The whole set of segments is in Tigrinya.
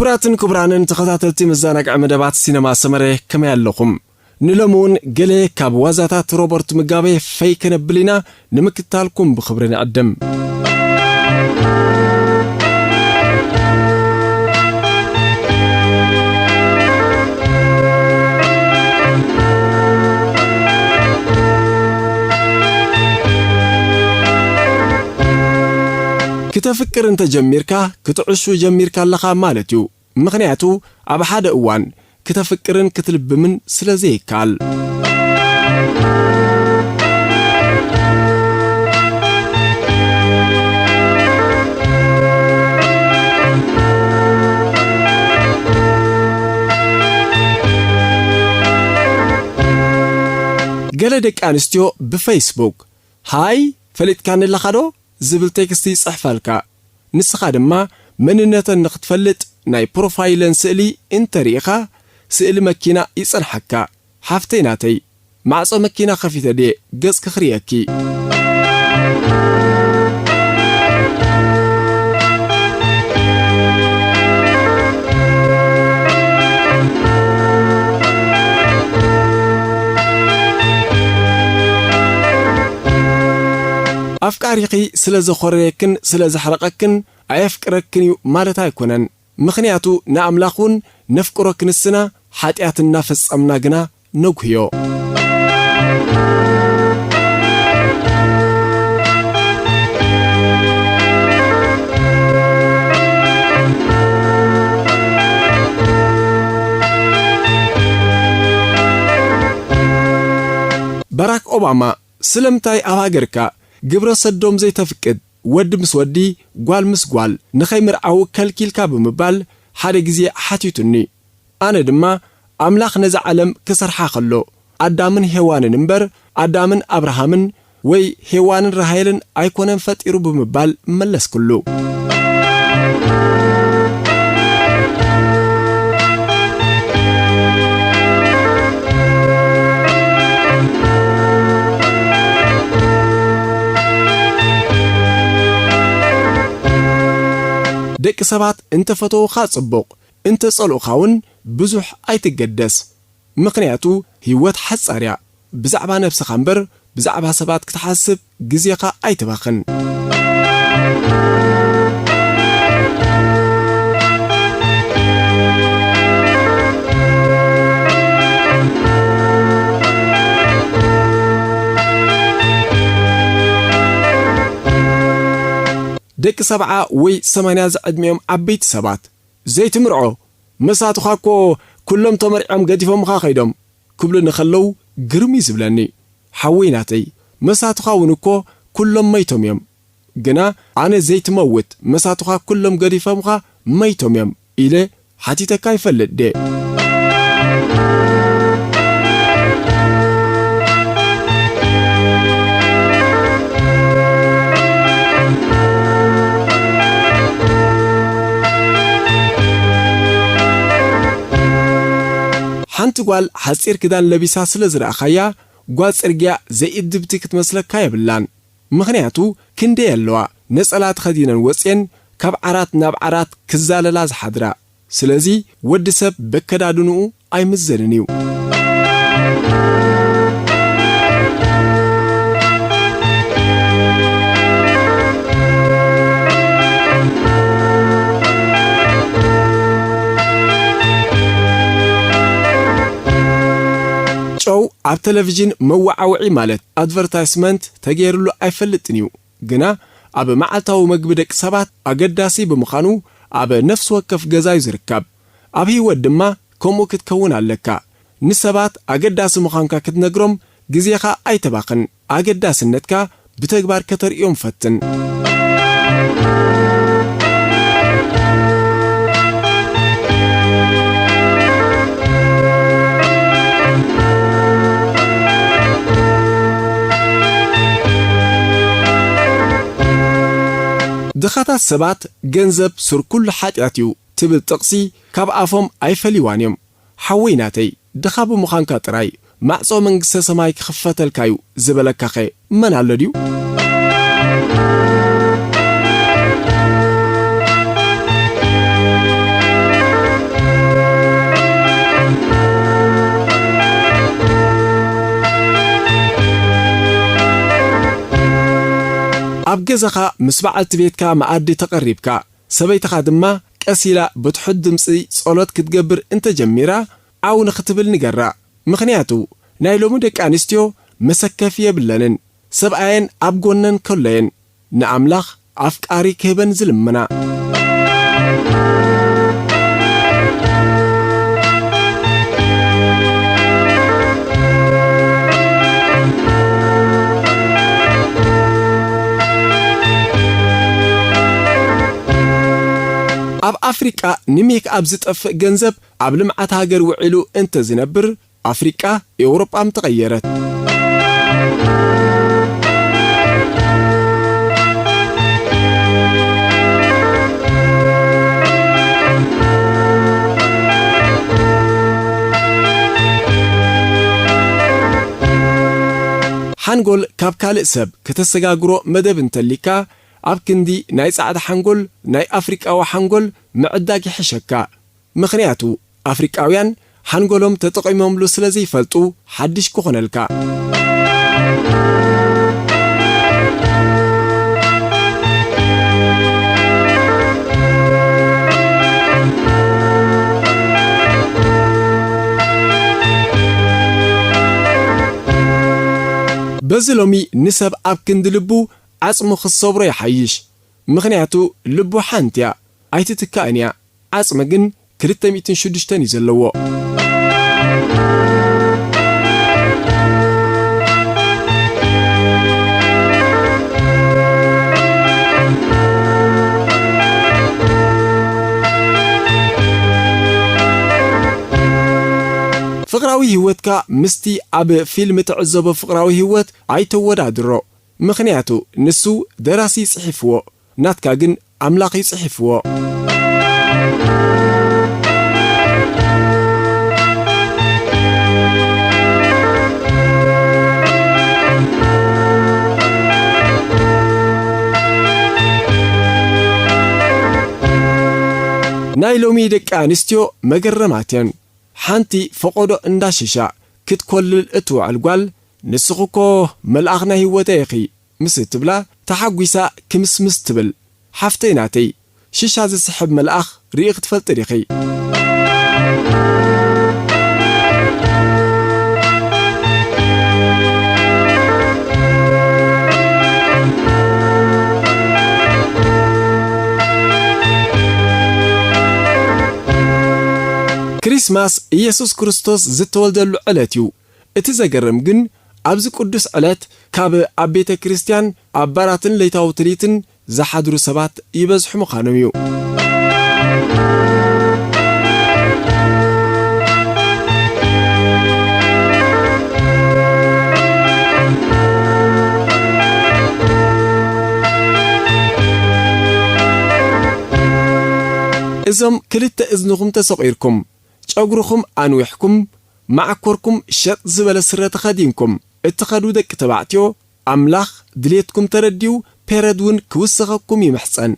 ክቡራትን ክቡራንን ተኸታተልቲ መዘናግዒ መደባት ሲነማ ሰመረ፣ ከመይ ኣለኹም? ንሎሚ እውን ገለ ካብ ዋዛታት ሮበርት ሙጋቤ ፈይ ከነብል ኢና፣ ንምክትታልኩም ብኽብሪ ንዕድም። ክተፍቅር እንተ ጀሚርካ፣ ክትዕሹ ጀሚርካ ኣለኻ ማለት እዩ። ምኽንያቱ፣ ኣብ ሓደ እዋን ክተፍቅርን ክትልብምን ስለ ዘይከኣል። ገለ ደቂ ኣንስትዮ ብፌስቡክ፣ "ሃይ፣ ፈሊጥካኒ ኣለኻ ዶ?" ዝብል ቴክስት ይጽሕፈልካ። ንስኻ ድማ መንነተን ንኽትፈልጥ ናይ ፕሮፋይለን ስእሊ እንተሪኢኻ፣ ስእሊ መኪና ይጸንሓካ። ሓፍተይ ናተይ፣ ማዕጾ መኪና ከፊተ ድየ ገጽኪ ክርእየኪ? ኣፍቃሪኺ ስለ ዘኾረየክን ስለ ዘሕረቐክን ኣየፍቅረክን እዩ ማለት ኣይኮነን። ምኽንያቱ ንኣምላኽ እውን ነፍቅሮ ክንስና፣ ሓጢኣት እናፈጸምና ግና ነጉህዮ። ባራክ ኦባማ፣ ስለምንታይ ኣብ ሃገርካ ግብረ ሰዶም ዘይተፍቅድ? ወዲ ምስ ወዲ፣ ጓል ምስ ጓል ንኸይምርዓዉ ከልኪልካ ብምባል ሓደ ግዜ ሓቲቱኒ። ኣነ ድማ፣ ኣምላኽ ነዛ ዓለም ክሰርሓ ኸሎ፣ ኣዳምን ሄዋንን እምበር፣ ኣዳምን ኣብርሃምን ወይ ሄዋንን ራሄልን ኣይኮነን ፈጢሩ ብምባል መለስክሉ። ደቂ ሰባት እንተፈተዉኻ ጽቡቕ፣ እንተጸልኡኻ እውን ብዙሕ ኣይትገደስ። ምኽንያቱ ህይወት ሓጻር እያ። ብዛዕባ ነብስኻ እምበር ብዛዕባ ሰባት ክትሓስብ ግዜኻ ኣይትባኽን። ደቂ ሰብዓ ወይ ሰማንያ ዝዕድሚኦም ዓበይቲ ሰባት ዘይትምርዖ፣ መሳትኻ እኮ ኩሎም ተመርዕዮም ገዲፎምኻ ኸይዶም ክብሉኒ ኸለዉ ግርም እዩ ዝብለኒ። ሓወይ ናተይ፣ መሳትኻ እውን እኮ ኩሎም መይቶም እዮም። ግና ኣነ ዘይትመውት፣ መሳትኻ ኩሎም ገዲፎምኻ መይቶም እዮም ኢለ ሓቲተካ ይፈልጥ ድየ? ሓንቲ ጓል ሓጺር ክዳን ለቢሳ ስለ ዝረኣኻያ፣ ጓል ጽርግያ ዘይእድብቲ ክትመስለካ የብላን። ምኽንያቱ፣ ክንደይ ኣለዋ ነጸላ ተኸዲነን ወጽየን ካብ ዓራት ናብ ዓራት ክዛለላ ዝሓድራ። ስለዚ፣ ወዲ ሰብ በከዳድንኡ ኣይምዘንን እዩ። ጨው ኣብ ቴሌቪዥን መወዓውዒ ማለት ኣድቨርታይስመንት ተገይሩሉ ኣይፈልጥን እዩ። ግና ኣብ መዓልታዊ መግቢ ደቂ ሰባት ኣገዳሲ ብምዃኑ ኣብ ነፍሲ ወከፍ ገዛ እዩ ዝርከብ። ኣብ ህይወት ድማ ከምኡ ክትከውን ኣለካ። ንሰባት ኣገዳሲ ምዃንካ ክትነግሮም ግዜኻ ኣይተባኽን። ኣገዳስነትካ ብተግባር ከተርእዮም ፈትን። ድኻታት ሰባት፣ "ገንዘብ ሱር ኩሉ ሓጢኣት እዩ" ትብል ጥቕሲ ካብ ኣፎም ኣይፈልይዋን እዮም። ሓወይ ናተይ፣ ድኻ ብምዃንካ ጥራይ ማዕጾ መንግስተ ሰማይ ክኽፈተልካ እዩ ዝበለካኸ መን ኣሎ ድዩ? ገዛኻ ምስ በዓልቲ ቤትካ መኣዲ ተቐሪብካ፣ ሰበይትኻ ድማ ቀስ ኢላ ብትሑት ድምጺ ጸሎት ክትገብር እንተጀሚራ፣ ዓው ንኽትብል ንገራ። ምኽንያቱ፣ ናይ ሎሚ ደቂ ኣንስትዮ መሰከፊ የብለንን። ሰብኣየን ኣብ ጎነን ከሎየን፣ ንኣምላኽ ኣፍቃሪ ክህበን ዝልምና። ኣብ ኣፍሪቃ ንሜክኣፕ ዝጠፍእ ገንዘብ ኣብ ልምዓት ሃገር ውዒሉ እንተዝነብር፣ ኣፍሪቃ ኤውሮጳ ምተቐየረት። ሓንጎል ካብ ካልእ ሰብ ከተሰጋግሮ መደብ እንተሊካ፣ ኣብ ክንዲ ናይ ጻዕዳ ሓንጎል፣ ናይ ኣፍሪቃዊ ሓንጎል ምዕዳግ ይሕሸካ። ምኽንያቱ፣ ኣፍሪቃውያን ሓንጎሎም ተጠቒሞምሉ ስለ ዘይፈልጡ ሓድሽ ክኾነልካ። በዚ ሎሚ ንሰብ ኣብ ክንዲ ልቡ ዓጽሙ ክሰብሮ ይሓይሽ። ምኽንያቱ ልቡ ሓንቲ እያ፣ ኣይትትካእን እያ። ዓጽሚ ግን ክልተ ሚእትን ሽዱሽተን እዩ ዘለዎ። ፍቕራዊ ህይወትካ ምስቲ ኣብ ፊልም ትዕዘቦ ፍቕራዊ ህይወት ኣይተወዳድሮ። ምኽንያቱ ንሱ ደራሲ ጽሒፍዎ፣ ናትካ ግን ኣምላኽ እዩ ጽሒፍዎ። ናይ ሎሚ ደቂ ኣንስትዮ መገረማት እየን። ሓንቲ ፈቖዶ እንዳ ሽሻ ክትኮልል እትውዕል ጓል፣ "ንስኺ እኮ መልኣኽ ናይ ህይወተይ ኢኺ" ምስ እትብላ፣ ተሓጒሳ ክምስምስ ትብል። ሓፍተይ ናተይ፣ ሽሻ ዝስሕብ መልኣኽ ርኢኺ ትፈልጢ ዲኺ? ክሪስማስ ኢየሱስ ክርስቶስ ዝተወልደሉ ዕለት እዩ። እቲ ዘገርም ግን፣ ኣብዚ ቅዱስ ዕለት ካብ ኣብ ቤተ ክርስቲያን ኣብ ባራትን ለይታዊ ትልሂትን ዝሓድሩ ሰባት ይበዝሑ ምዃኖም እዩ። እዞም ክልተ እዝንኹም ተሰቒርኩም፣ ጨጉርኹም ኣንዊሕኩም፣ መዓኮርኩም ሸጥ ዝበለ ስረ ተኸዲንኩም እትኸዱ ደቂ ተባዕትዮ፣ ኣምላኽ ድሌትኩም ተረዲኡ ፔረድ እውን ክውስኸኩም ይምሕጸን።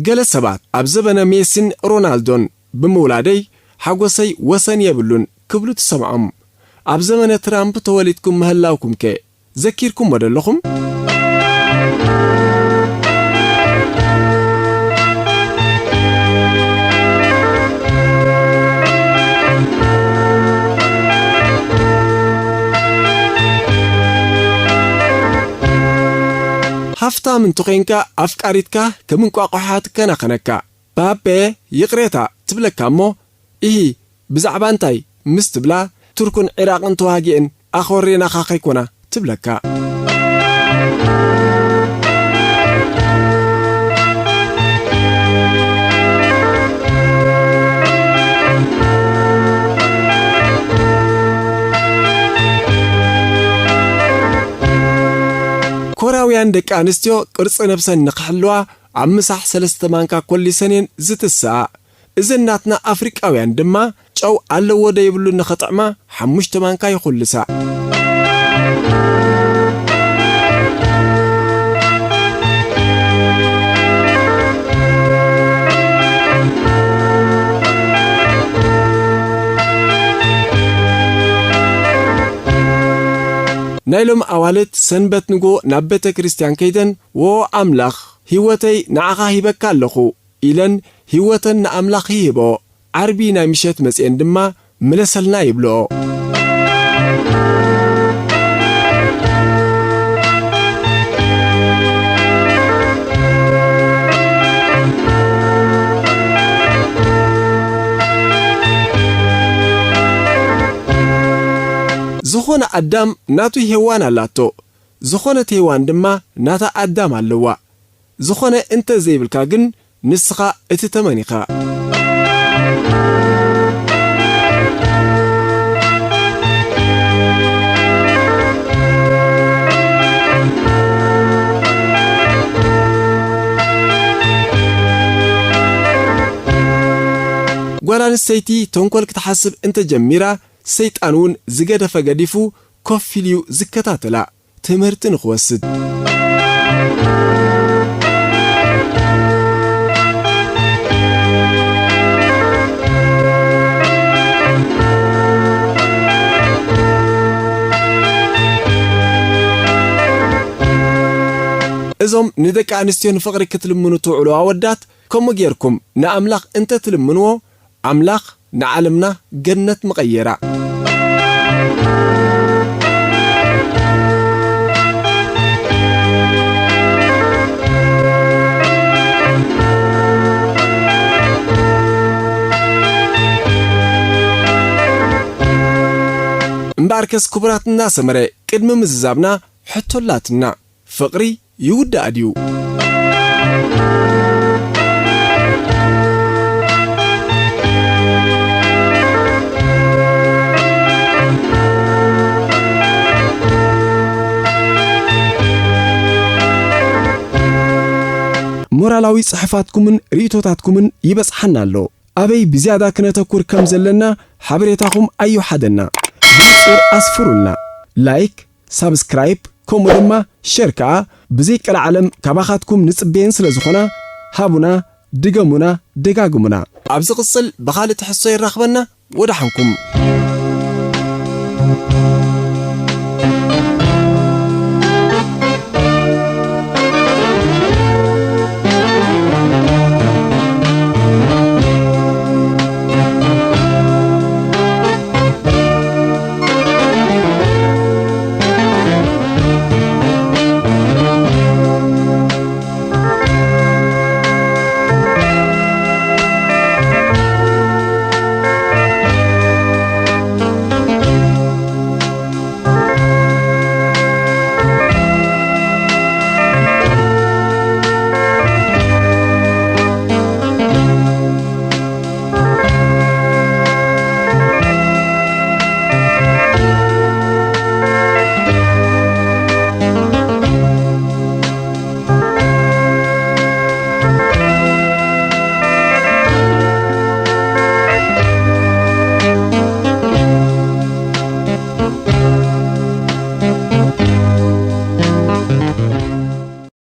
ገለ ሰባት ኣብ ዘበነ ሜሲን ሮናልዶን ብምውላደይ ሓጎሰይ ወሰን የብሉን ክብሉ ትሰምዖም። ኣብ ዘመነ ትራምፕ ተወሊድኩም ምህላውኩምከ ዘኪርኩምዎ ዶ ኣለኹም? ሃፍታም እንተኾይንካ ኣፍቃሪትካ ከም እንቋቑሖ ትከናኸነካ። ባቤ፣ ይቕሬታ ትብለካ እሞ፣ ኢሂ፣ ብዛዕባ እንታይ ምስ ትብላ፣ ቱርክን ዒራቕን ተዋጊአን ኣኽበሬናኻ ከይኮና ትብለካ። ኮርያውያን ደቂ ኣንስትዮ ቅርጺ ነብሰን ንኽሕልዋ ኣብ ምሳሕ ሰለስተ ማንካ ኮሊሰን እየን ዝትስኣ። እዘን ናትና ኣፍሪቃውያን ድማ ጨው ኣለዎ ዶ የብሉን ንኽጥዕማ ሓሙሽተ ማንካ ይኹልሳ። ናይ ሎም ኣዋልድ ሰንበት ንጎ ናብ ቤተ ክርስቲያን ከይደን፣ "ዎ ኣምላኽ፣ ህይወተይ ንዓኻ ሂበካ ኣለኹ" ኢለን ህይወተን ንኣምላኽ ይህበኦ። ዓርቢ ናይ ምሸት መጽኤን ድማ "ምለሰልና" ይብልኦ። ዝኾነ ኣዳም ናቱ ሄዋን ኣላቶ፣ ዝኾነት ሄዋን ድማ ናታ ኣዳም ኣለዋ። ዝኾነ እንተ ዘይብልካ ግን ንስኻ እቲ ተመን ኢኻ። ጓል ኣንስተይቲ ተንኮል ክትሓስብ እንተጀሚራ፣ ሰይጣን እውን ዝገደፈ ገዲፉ ኮፍ ኢሉ'ዩ ዝከታተላ። ትምህርቲ ንኽወስድ። እዞም ንደቂ ኣንስትዮ ንፍቕሪ ክትልምኑ ትውዕሉ ኣወዳት፣ ከምኡ ጌርኩም ንኣምላኽ እንተ ትልምንዎ፣ ኣምላኽ ንዓለምና ገነት ምቐየራ። እምበኣርከስ ክቡራት እናሰመረ ቅድሚ ምዝዛብና ሕቶ ኣላትና። ፍቕሪ ይውዳእ ድዩ? ሞራላዊ ጽሑፋትኩምን ርእይቶታትኩምን ይበጽሓና ኣሎ። ኣበይ ብዝያዳ ክነተኩር ከም ዘለና ሓበሬታኹም ኣይውሓደና። ብንጹር ኣስፍሩልና። ላይክ፣ ሳብስክራይብ፣ ከምኡ ድማ ሸር ከኣ ብዘይ ቀልዓለም ካባኻትኩም ንጽበየን ስለ ዝኾና፣ ሃቡና፣ ድገሙና፣ ደጋግሙና። ኣብ ዝቕጽል ብኻልእ ትሕዝቶ የራኽበና። ወደሓንኩም።